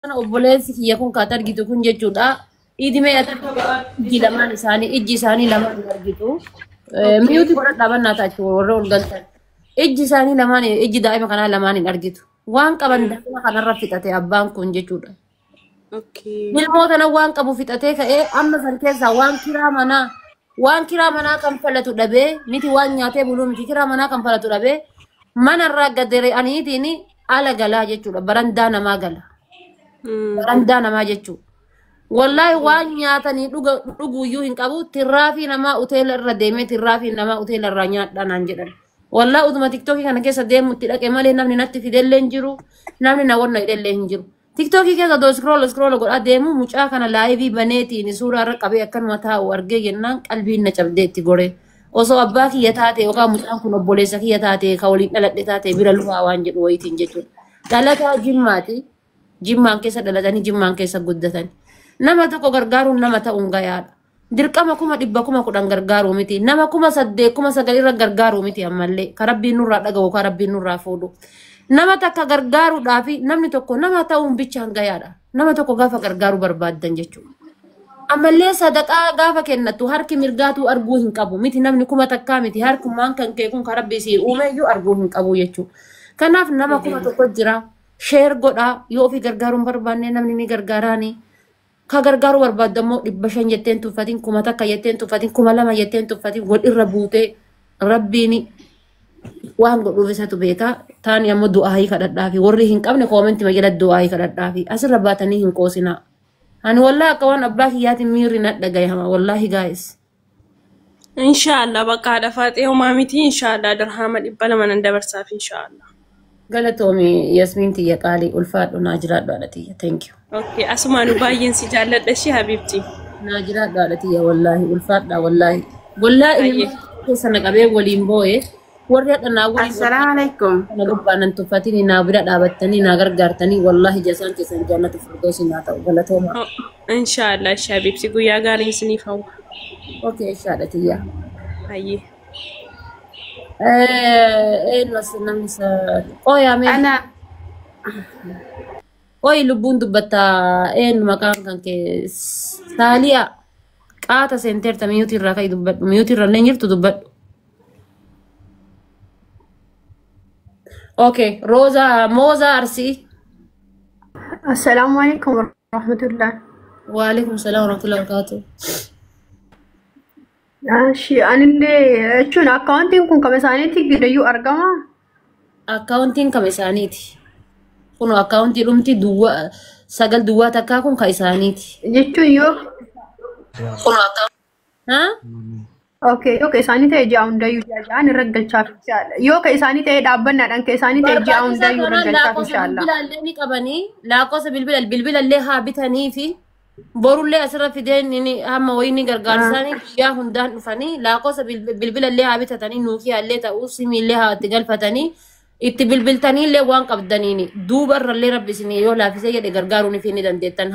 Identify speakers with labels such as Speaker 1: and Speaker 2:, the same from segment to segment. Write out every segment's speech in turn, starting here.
Speaker 1: Kana obboleessi kiyya kun kaat argitu kun jechuudha. Idimee iji lamaan isaanii ijji isaanii lamaan hin argitu. Miyuuti godhadhaa bannaa taachuu warra ol galtan. Ijji isaanii lamaan ijji daa'ima kanaa lamaan hin argitu. Waan qaban daa'ima kanarra fixate abbaan kun jechuudha. Ilmoo tana waan qabu fixatee ka'ee amma san keessaa waan kiraa manaa kan falatu dhabee miti, waan nyaatee buluu miti, kiraa manaa kan falatu dhabee manarraa gad aniitiin ala galaa jechuudha. Barandaa namaa gala. Barandaa namaa jechuudha. Wallaahi waan nyaatanii dhuguuyyuu hin qabu. Tirraafii namaa hoteela irra deemee tirraafii namaa hoteela irraa nyaadhaa naan jedhan. Wallaahi utuma TikTokii kana keessa deemu itti dhaqe malee namni natti fidellee hin jiru. Namni na wanna hidhellee hin jiru. TikTokii keessa doo scroll scroll godhaa deemu mucaa kana live baneetiin suuraa irra qabee akkanuma taa'u argee jennaan qalbiin na cabdee itti gore. Osoo abbaa kiyya taate yookaan mucaan kun obboleessa kiyya taate ka waliin dhaladhe taate bira lufaa waan jedhu wayitiin jechuudha. Dhalataa Jimmaati. Jimmaan keessa dhalatanii Jimmaan keessa guddatan. Nama tokko gargaaruun nama ta'uun gayaadha. Dirqama 100,000 10,000 gargaaruu miti. Nama 8,000 9,000 irra gargaaruu miti ammallee. Ka Rabbiin nurraa dhaga'u, ka Rabbiin nurraa fuudhu. Nama takka gargaaruudhaaf namni tokko nama ta'uun bichaan gayaadha. Nama tokko gaafa gargaaruu barbaaddan jechuudha. Ammallee sadaqaa gaafa kennattu harki mirgaatuu arguu hin qabu. Miti namni 1000 miti, harkumaan kan kee kun ka Rabbi sii uumeyyuu arguu hin qabu jechuudha. Kanaaf nama 1000 jira. Share godhaa, yoo ofii gargaaruu hin barbaanne namni ni gargaaraani. Ka gargaaruu barbaaddu ammoo 500 jetteen tuffatin, 1000 jetteen tuffatin, 2000 jetteen tuffatin, wal irra buutee Rabbiin waan godhuuf isatu beeka. Taani ammoo du'aayii kadhadhaafi, warri hin qabne comment jala du'aayii kadhadhaafi, asirra baatanii hin qoosinaa. Ani wallaahi akka waan abbaa kiyyaatiin miirri na dhagayama wallaahi, guys.
Speaker 2: Inshaallah, bakka haadha faaxee homaa miti, inshaallah dirhaama 200 nan dabarsaaf, inshaallah.
Speaker 1: Galatoomi Yasmiin tiyya qaalii, ulfaadhu, naa jiraadhu haadha tiyya. Thank you.
Speaker 2: Okay, asumaanuu baay'een si jaalladha ishee habiibti.
Speaker 1: Naa jiraadhu haadha tiyya, wallaahi ulfaadha wallaahi. Wallaahi keessa na qabee waliin boo'e, warri hadha naa waliin
Speaker 3: Assalaamu alaikum.
Speaker 1: kana gubbaa nan tuffatini, naa bira dhaabattanii naa gargaartanii, wallaahi jasaan keessan jannatu firdoosi naa ta'u, galatooma.
Speaker 2: Oh, inshaallah ishee habiibti, guyyaa gaariin isiniif hawwa.
Speaker 1: Okay, ishaadha tiyya.
Speaker 2: Hayyee.
Speaker 1: Eenyu as namni isa qoyaame?
Speaker 3: Ana.
Speaker 1: Qoyi, lubbuun dubbattaa, eenyu maqaan kan kee? Saaliyaa qaata seenteerta, mute irraa ka'i dubbadhu, mute irra illee jirtu dubbadhu. Okay, Roozaa Moozaa Arsii.
Speaker 4: Assalaamu alaikum warahmatullah.
Speaker 1: Waalaikum salaam warahmatullahi wabarakatuh.
Speaker 4: Ashi, anillee jechuun akkaawuntiin kun kama isaaniitti gidayyuu argama.
Speaker 1: Akkaawuntiin kama isaaniiti. Kun akkaawuntii dhumti duwwaa 9 duwwaa 1 kun ka isaaniiti.
Speaker 4: Jechuun yoo
Speaker 1: Ha?
Speaker 4: Okay, yoo ka isaanii ta'e ji'a hundayyuu ji'a ji'aan irra galchaaf inshaalla. Yoo ka isaanii ta'e dhaabbannaadhaan ka isaanii ta'e ji'a
Speaker 1: Barbaachisaa
Speaker 4: hundayyuu irra
Speaker 1: taanaan
Speaker 4: galchaaf
Speaker 1: lakkoofsa
Speaker 4: inshaalla.
Speaker 1: bilbilaallee ni qabanii, lakkoofsa bilbilallee haa bitanii fi borullee asirra fideen inni hamma wayii ni gargaarsaanii guyyaa hundaan dhufanii lakkoofsa bilbilallee haa bitatanii, nuukiyaallee ta'uu simiillee haa itti galfatanii itti bilbiltaniillee waan qabdaniini duuba irrallee Rabbi isin yoo laafisee jedhe gargaaruu ni fi ni dandeettan.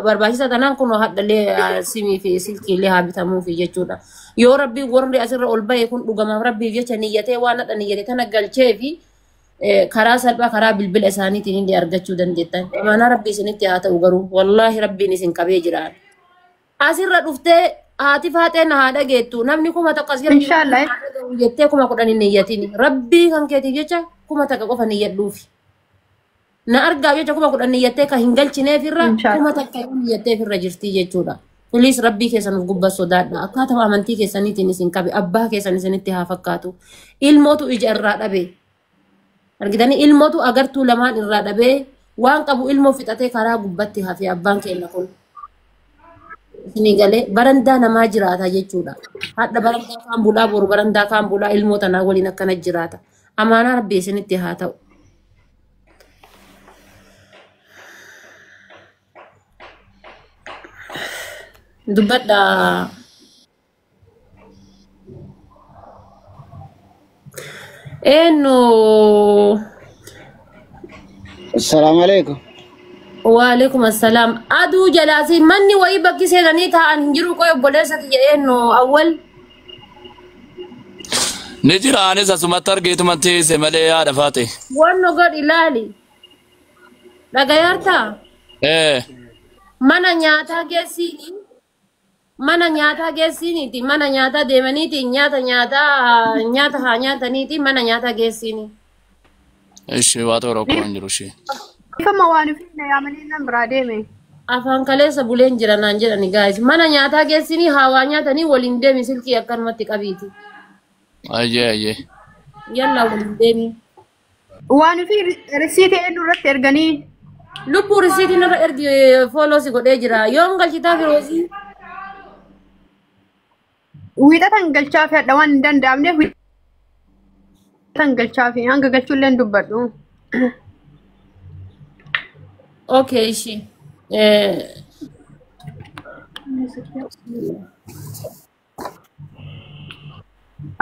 Speaker 1: Barbaachisaa tanaan kun hadhallee simii fi silkiillee haa bitamuufi jechuudha. Yoo Rabbi warri asirra ol bahe kun dhugamaaf Rabbiif jecha niyyatee waan hadha niyyate tana galchee fi karaa salphaa karaa bilbila isaaniitiin illee argachuu dandeettan. Amaanaa Rabbi isinitti haa ta'u garuu wallaahi Rabbiin isin qabee jira. Asirra dhuftee haati faaxee na haa dhageettu, namni 1000 as jira jiru
Speaker 4: Inshaalla.
Speaker 1: haa dhaga'u jettee 10,000 hin niyyatin. Rabbii kan keetiif jecha 1000 qofa niyyadhuufi. Na argaaf jecha 10,000 niyyattee kan hin galchineef irra
Speaker 4: Inshaalla.
Speaker 1: 1000 yoo niyyattee irra jirti jechuudha. Please, Rabbii keessan of gubbaa sodaadha. Akkaataa amantii keessaniitiin isin qabe abbaa keessan isinitti haa fakkaatu. Ilmootu ija irraa dhabe. Argitanii, ilmootu agartuu lamaan irraa dhabee waan qabu ilmoo fixatee karaa gubbatti hafe abbaan keenya kun. Isinii galee, barandaa namaa jiraata jechuudha. Hadha barandaa kaan bulaa, boru barandaa kaan bulaa, ilmoo tanaa waliin akkana jiraata. Amaanaa Rabbii isinitti haa ta'u. Dubbadhaa. Eenyu?
Speaker 5: Assalamu alaikum.
Speaker 1: Waalaikum assalaam. Aduu jalaasi manni wayii bakki seenanii taa'an hin jiru, qoy obboleessa kiyya, eenyu, awwal.
Speaker 6: Ni jira, anis asumatti argeetuma teesse malee haadha faate.
Speaker 1: Wanno godhi ilaali. Dhagayaartaa?
Speaker 6: Eh.
Speaker 1: Mana nyaataa geessiini. Mana nyaataa geessiiniiti. Mana nyaataa deemaniiti nyaata nyaataa nyaata haa nyaataniiti mana nyaataa geessiini.
Speaker 6: Ishi waa tokko rakkoo hin jiru ishee.
Speaker 4: Ifama waan ofii na yaamanii nan biraa deeme.
Speaker 1: Afaan kaleessa buleen jira naan jedhani gaayis. Mana nyaataa geessinii haa waa nyaatanii waliin deemi silkii akkanumatti qabiiti.
Speaker 6: Ayyee ayyee.
Speaker 1: Yallaa waliin deemi.
Speaker 4: Waan ofii risiitii eenyu irratti erganii
Speaker 1: Lubbuu risiitiin irra ergi fooloo si godhee jira. Yoom galchitaa firoosii?
Speaker 4: Wiixatan galchaa fi hadha waan hin danda'amneef wiixatan galchaa fi hanga galchuullee hin dubbadhu.
Speaker 1: Okay, ishi.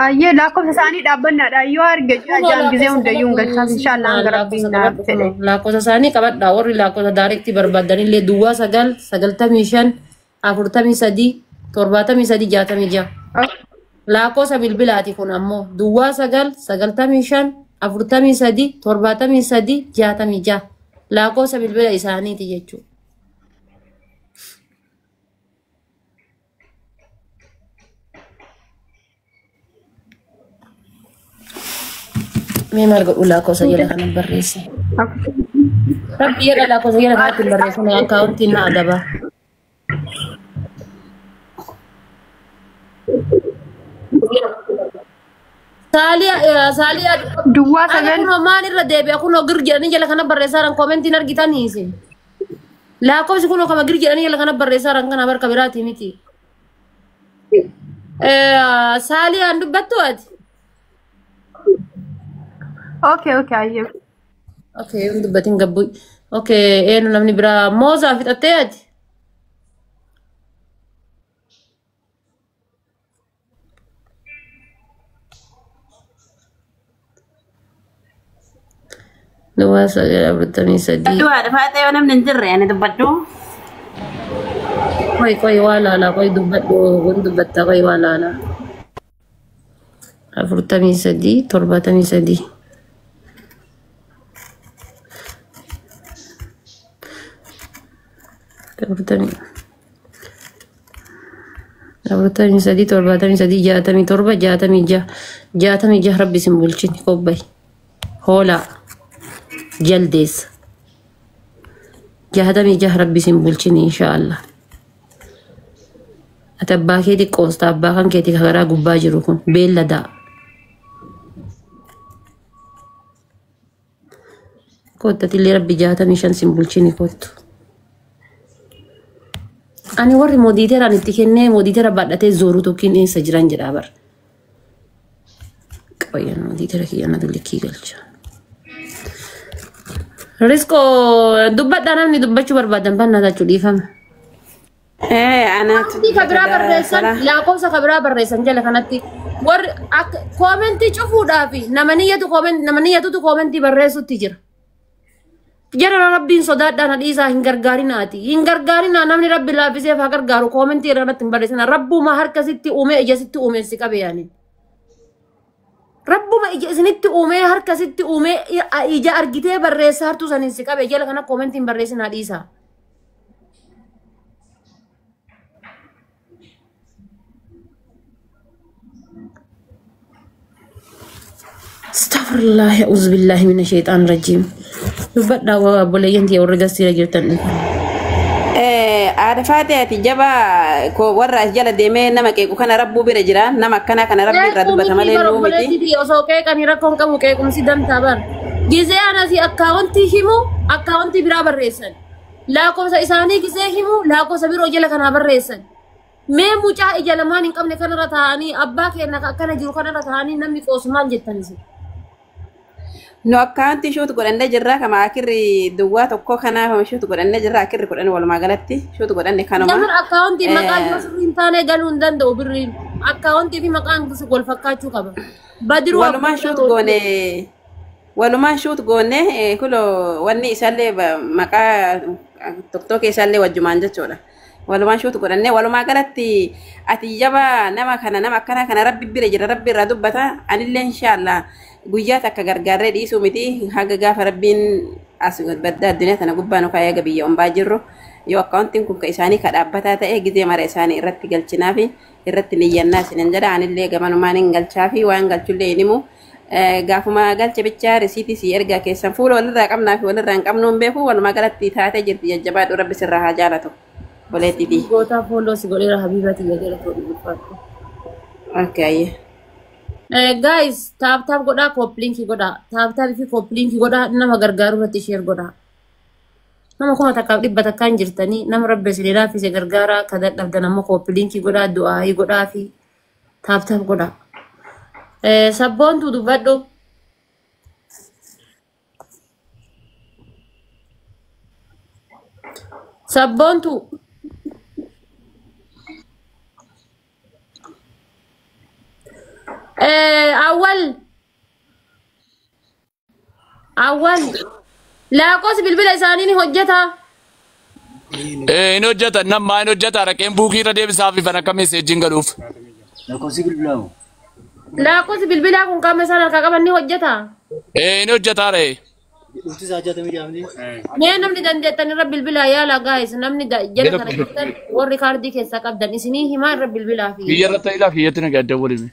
Speaker 4: Ayyee lakkoofsa isaanii dhaabbannaadha. Yoo arge ji'a ja'an gizee hundayyuu hin galchaaf inshaallah hanga rabbiin naaf fedhe.
Speaker 1: Lakkoofsa isaanii qabadhaa warri lakkoofsa daareektii barbaadanillee duwwaa 9 95 43 73 66. Lakkoofsa bilbilaati kun ammoo duwwaa 9 95 43 73 66 lakkoofsa bilbila isaaniiti jechuudha. Mee maal godhu lakkoofsa jala kana barreessa. Rabbi jedha lakkoofsa jala kanatti hin barreessine akkaawuntiin na adaba. Saaliyaa
Speaker 4: Duwwaa
Speaker 1: Ani
Speaker 4: 9
Speaker 1: kunoo maal irra deebi'a kunoo gir jedhanii jala kana barreessaa jiran koomentiin argitanii isin. Lakkoofsi kunoo kama gir jedhanii jala kana barreessaa jiran kana barka biraati miti. Saaliyaan dubbattu ati?
Speaker 4: Okay okay ayyee.
Speaker 1: Okay, hin dubbatin gabbu. Okay, eenyu namni biraa Moozaa fixattee ati? Duwwaa 9 43.
Speaker 3: Duwwaadha faatee yoo namni hin jirre ani dubbadhu.
Speaker 1: Qoy qoy waa laala qoy dubbadhu kun dubbatta qoy waa laala. 43 73. 43 73 67 66 66 rabbi isin bulchini kobbay hoolaa jaldeessa 66 rabbi isin bulchini inshaallah. Ati abbaa keetii qoosta abbaa kan keetii karaa gubbaa jiru kun beelladaa. Koottatillee rabbi 65 sin bulchini kottu. Ani warri moodiiteeraan itti kennee moodiiteera baadhatee zooruu tokkiin eessa jiran jedhaa bara. Qabayyaan moodiiteera kiyya natu likkii galcha. Riskoo dubbadhaa namni dubbachuu barbaadan bannaa jechuu dhiifama.
Speaker 3: Anaatu
Speaker 1: Wanti kabiraa barreessan lakkoofsa kabiraa barreessan jala kanatti warri akka koomentii cufuudhaaf nama niyyatutu koomentii barreessutti jira. Jara rabbiin sodaadhaan hadhiisaa hin gargaarinaati. Hin gargaarinaa namni rabbi laaffiseef haa gargaaru koomentii irratti hin barreessina. Rabbuma harka sitti uume ija sitti uume si qabe yaani. Rabbuma ija isinitti uume harka sitti uume ija argitee barreessaa hartuu saniin si qabe jala kana koomentii hin barreessinaa dhiisaa. Astaghfirullah, auzubillahi minash shaitaan rajiim. Dubbadhaa waa obboleeyyan tiyya warri gastiira jirtan.
Speaker 3: Haadha faatee ati jabaa koo warra as jala deemee nama qeequ kana rabbuu bira jira nama akkanaa kana rabbi irraa dubbata malee nuu miti.
Speaker 1: Osoo qeeqanii rakkoon qabu qeequmsi dantaa bar. Gizee anasi akkaawwantii himu akkaawwantii biraa barreessan. Lakkoofsa isaanii gizee himu lakkoofsa biroo jala kanaa barreessan. Mee mucaa ija lamaan hin qabne kanarra taa'anii abbaa keenya akkana jiru kanarra taa'anii namni qoosu maal jettan isin?
Speaker 3: Nu akkaawuntii shuutu godhannee jirra kama akirri duwwaa tokko kanaaf shuutu godhannee jirra akirri kudhan walumaa galatti shuutu godhanne kanuma.
Speaker 1: Namni akkaawuntii maqaa yoo sirrii hin taane galuu hin danda'u birriin akkaawuntii fi maqaan wal fakkaachuu qaba. Badiruu
Speaker 3: Walumaan shuutu goone kulo wanni isaallee maqaa tokko isaallee wajjumaan jechuudha. Walumaan shuutu godhannee walumaa galatti ati jabaa nama kana nama akkanaa kana rabbi bira jira rabbi irraa dubbata anillee inshaallah Guyyaa takka gargaarree dhiisuu miti haga gaafa rabbiin as badda addunyaa tana gubbaa nu kaayee biyya ombaa jirru yoo akkaawuntiin kun ka isaanii ka dhaabbataa ta'e gizee mara isaanii irratti galchinaa fi irratti niyyannaa isinin jedha. Anillee gamanumaan hin galchaa fi waan galchullee hin himu. Gaafuma galche bichaa risiitii si ergaa keessan fuula walirraa qabnaa fi walirraa hin qabnu hin beeku. Walumaa galatti taatee jirti jajjabaadhu rabbi sirraa haa jaalatu. Boleettiitii.
Speaker 1: Gootaa fooloo si godheera habiibati jedheera toodhu ulfaadhu.
Speaker 3: Okay.
Speaker 1: Guys, tap tap godhaa, copy link godhaa. Tap tap fi copy link godhaa, nama gargaaru irratti share godhaa. Nama 1100 hin jirtanii nama rabbi isin laaffise gargaaraa ka dadhabdan ammoo copy link godhaa, du'aayii godhaa fi tap tap godhaa. Sabboontuu dubbadhu. Sabboontuu. Awwal. Awwal. Lakkoofsi bilbila isaanii ni hojjeta.
Speaker 6: Inni hojjeta nammaa inni hojjeta dhaqeen buukii irra deebisaa fi akka meeseejiin galuuf.
Speaker 5: Lakkoofsi bilbilaa moo?
Speaker 1: Lakkoofsi bilbilaa kun qaama isaan harkaa qaban ni hojjeta.
Speaker 6: Inni hojjeta ree.
Speaker 5: Dhufti isaa jaatamii jaamni.
Speaker 1: Mee namni dandeettan irra bilbilaa yaala guys, namni jala kana jirtan warri kaardii keessaa qabdan isinii himaa irra bilbilaa fi.
Speaker 6: Kiyya irratti ilaa kiyyatti nagaa adda waliin.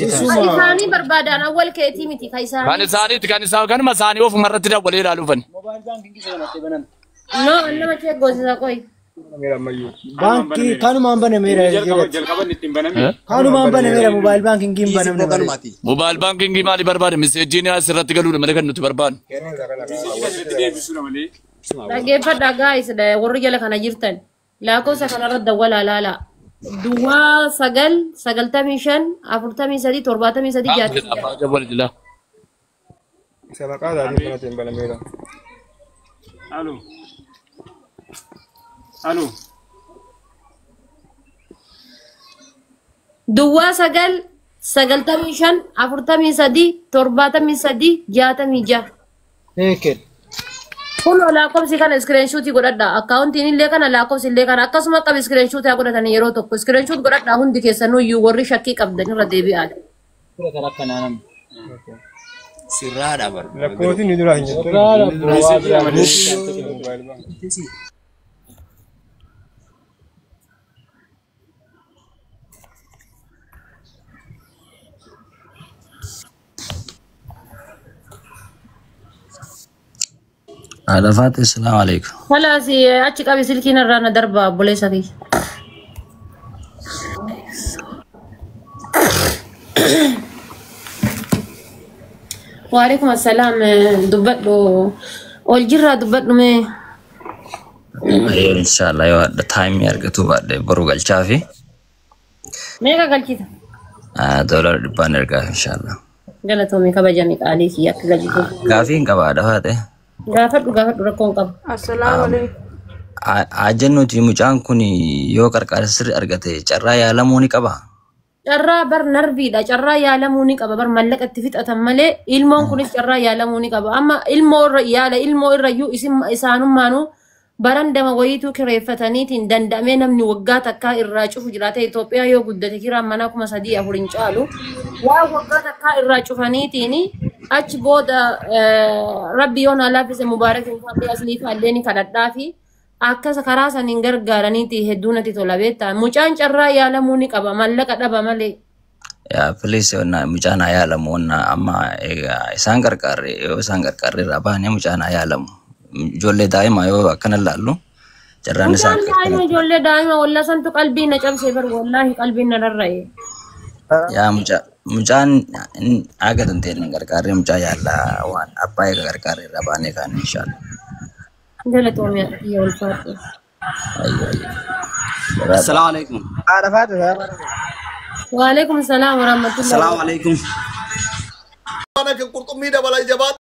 Speaker 1: Isaanii barbaadan awwal keetii miti ka
Speaker 6: Kan
Speaker 1: isaanii.
Speaker 6: isaaniitti kan isaan kanuma isaanii ofuma irratti dawwalee ilaaluufan.
Speaker 5: Moobaayil baankingii isa kanatti banan.
Speaker 1: No, nama kee goosisa qoy.
Speaker 7: Baankii kanumaan banameera jedhati. Kanumaan banameera moobaayil baankingii hin banamne malee.
Speaker 6: Moobaayil baankingii maali barbaade meeseejiin asirratti galuudha malee kan nuti barbaadnu.
Speaker 1: Dhaggeeffadhaa guys, warri jala kana jirtan lakkoofsa kanarra dawwalaa laala. Duwwaa 9 95 43 73 66.
Speaker 6: Abbaa dawwale jila.
Speaker 8: Alo. Alo.
Speaker 1: Duwwaa 9 95 43 73 66.
Speaker 7: Eekel.
Speaker 1: Kun lakkoofsi kana iskireenshootii godhadha. Akkaawuntiin illee kana lakkoofsi illee kana akkasuma qaba iskireenshootii haa godhatanii yeroo tokko. Iskireenshootii godhadha hundi keessanuu iyyuu warri shakkii qabdan irra deebi'aa.
Speaker 5: Fura kan akkanaa namni.
Speaker 9: Sirraadha bar.
Speaker 8: Lakkoofsi ni dura hin jirtu.
Speaker 7: Sirraadha.
Speaker 9: Haadha Faatee, salaamu alaikum.
Speaker 1: Kalaas achi qabi silkiin irraa na darba obboleessa kiyya. Waalaikum assalaam dubbadhu ol jirraa dubbadhu mee.
Speaker 9: Inshallah yoo hadha taayimii argatu baadhe boru galchaa fi
Speaker 1: Meeqa galchita?
Speaker 9: $100 ergaaf inshallah.
Speaker 1: Galatoomii kabajamii qaalii kiyya akka galchitu.
Speaker 9: Gaafii hin qaba haadha Faatee.
Speaker 1: Gaafadhu gaafadhu rakkoon qabu.
Speaker 2: Assalaamu alaikum.
Speaker 9: Haa jennuuti mucaan kun yoo qarqaarsa sirrii argate carraa yaalamuu ni qaba.
Speaker 1: Carraa bar narviidha. Carraa yaalamuu ni qaba. Bar mallaqa itti fixatan malee ilmoon kunis carraa yaalamuu ni qaba. Amma ilmoo irra yaala ilmoo irra iyyuu isaanummaanuu barandama wayiituu kireeffataniitiin danda'amee namni waggaa takkaa irraa cufu jiraate Itoophiyaa yoo guddate kiraan manaa 3,000-4,000 hin caalu. Waa waggaa takkaa irraa cufaniitiin achi booda rabbi yoo naa laaffise mubaarak hin faallee aslii faallee ni kadhadhaa fi akkas karaa saniin gargaaraniiti hedduu natti tola beektaa. Mucaan carraa yaalamuu ni qaba mallaqa dhaba malee.
Speaker 9: Yaa please mucaan haa yaalamu amma isaan qarqaarre yoo isaan qarqaarre irraa baane mucaan haa yaalamu. Ijoollee daa'ima yoo akkana laallu carraan isaa
Speaker 1: Mucaan daa'ima ijoollee daa'ima wallaa santu qalbii na cabsee bar wallaahi qalbiin na rarra'e.
Speaker 9: Yaa mucaan haga dandeenye qarqaarree mucaa yaallaa waan abbaa eega qarqaarre irraa baanee kaane inshallah.
Speaker 1: Galatoomii yaa ulfaadhu.
Speaker 10: Assalamu alaikum.
Speaker 7: Haadha Faatee.
Speaker 1: Waalaikum salaam warahmatullahi.
Speaker 10: Assalamu alaikum.
Speaker 11: Qurxummii dabalaa jabaa.